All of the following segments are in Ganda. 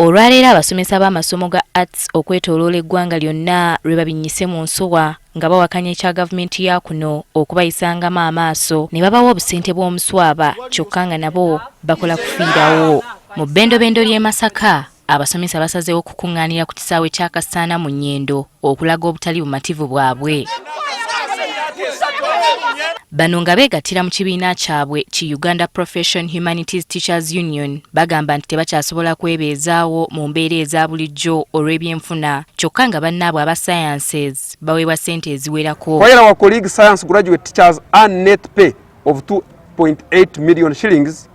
Olwaleero abasomesa b'amasomo ga Arts okwetooloola eggwanga lyonna lwe babinnyise mu nsuwa nga bawakanya ekya gavumenti ya kuno okubayisangamu amaaso ne babawa obusente bw'omuswaba kyokka nga nabo bakola kufiirawo. Mu bbendobendo ly'e Masaka, abasomesa basazeewo okukuŋŋaanira ku kisaawe kya Kasaana mu Nyendo okulaga obutali bumativu bwabwe. Bano nga beegattira mu kibiina kyabwe ki Uganda Profession Humanities Teachers Union bagamba nti tebakyasobola kwebeezaawo mu mbeera eza bulijjo olw'ebyenfuna kyokka nga bannaabwe aba sciences baweebwa ssente eziwerako. While our colleague science graduate teachers earn net pay of 2.8 million shillings,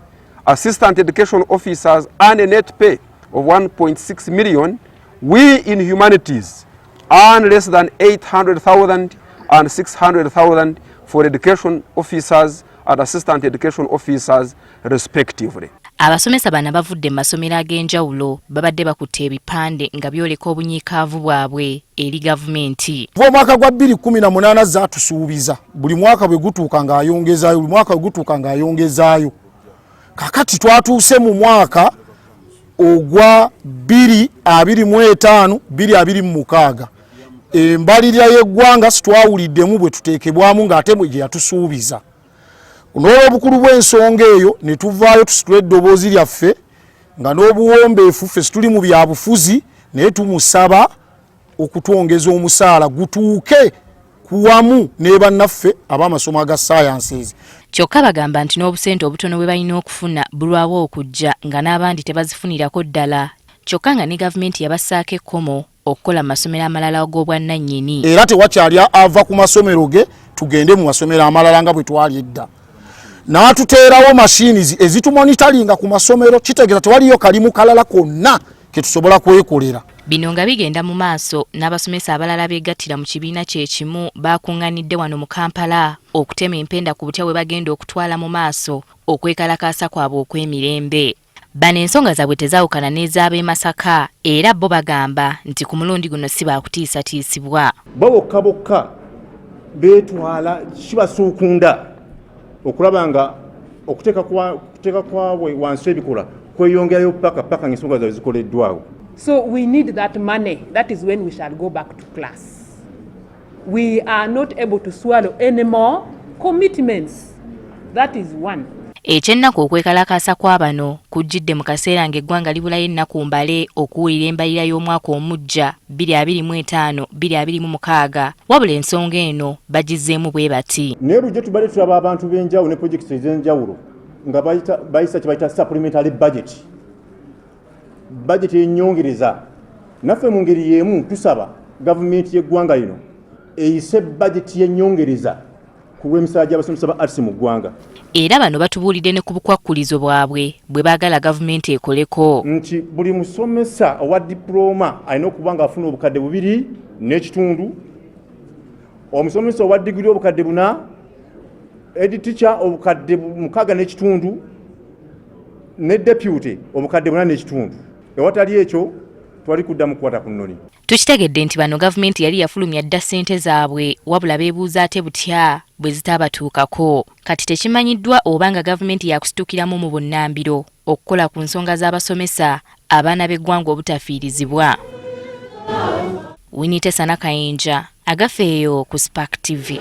assistant education officers earn a net pay of 1.6 million, we in humanities earn less than 800,000 and 600,000 for education officers and assistant education officers respectively. Abasomesa bano abavudde mu masomero ag'enjawulo babadde bakutte ebipande nga byoleka obunyiikaavu bwabwe eri gavumenti. Kuva omwaka gwa 2018 zaatusuubiza buli mwaka bwe gutuuka ng'ayongezaayo, buli mwaka bwe gutuuka ng'ayongezaayo. Kakati twatuuse mu mwaka ogwa 2025 2026, embalirira y'eggwanga sitwawuliddemu bwe tuteekebwamu ng'ate bwe gye yatusuubiza. N'olw'obukulu bw'ensonga eyo ne tuvaayo tusitula eddoboozi lyaffe nga n'obuwombeefu, ffe situli mu byabufuzi, naye tumusaba okutwongeza omusaala gutuuke kuwamu ne bannaffe ab'amasomo aga sciences. Kyokka bagamba nti n'obusente obutono bwe balina okufuna bulwawo okujja nga n'abandi tebazifunirako ddala, kyokka nga ne gavumenti yabassaako ekkomo okukola mu masomero amalala ag'obwannannyini. Era tewakyali ava ku masomero ge tugende mu masomero amalala nga bwe twali edda. N'atuteerawo mashinizi ezitumonitalinga ku masomero, kitegeeza tewaliyo kalimu kalala konna ketusobola kwekolera. Bino nga bigenda mu maaso, n'abasomesa abalala beegattira mu kibiina kye kimu baakunganidde wano mu Kampala okutema empenda ku butya bwe bagenda okutwala mu maaso okwekalakaasa kwabwe okw'emirembe. Bano ensonga zaabwe tezaawukana n'ez'ab'e Masaka era bo bagamba nti ku mulundi guno si baakutiisatiisibwa. Bo bokka bokka beetwala kibasuukunda okulaba nga okuteeka kwabwe wansi ebikola kweyongerayo paka paka ng'ensonga zaabwe zikoleddwawo. So we need that money. That is when we shall go back to class. We are not able to swallow any more commitments. That is one. Ekyennaku okwekalakaasa kwa bano kujjidde mu kaseera ng'eggwanga libulayo ennaku mbale okuwulira embalirira y'omwaka omuggya 2025 2026, wabula ensonga eno bagizzeemu bwe bati. Naye lujja tubadde tulaba abantu b'enjawulo ne projects ez'enjawulo nga bayisa kye bayita supplementary budget, budget y'ennyongereza. Naffe mu ngeri y'emu tusaba gavumenti y'eggwanga lino eyise budget y'ennyongereza ku lw'emisaala gy'abasomesa ba arts mu ggwanga. Era bano batubuulidde ne ku bukwakkulizo bwabwe bwe baagala gavumenti ekoleko. Nti buli musomesa owa dipulooma alina okuba ng'afuna 2,500, omusomesa owa digiri 4,000, head teacher 6,500, ne deputy 4,500. Ewatali ekyo twali kuddamu kukwata ku nnoni. Tukitegedde nti bano gavumenti yali yafulumya dda ssente zaabwe, wabula beebuuza ate butya bwe zitaabatuukako. Kati tekimanyiddwa oba nga gavumenti yaakusitukiramu mu bunnambiro okukola ku nsonga z'abasomesa abaana b'eggwanga obutafiirizibwa. Winnie Tesa Nakayinja, Agafeeyo ku Spark TV.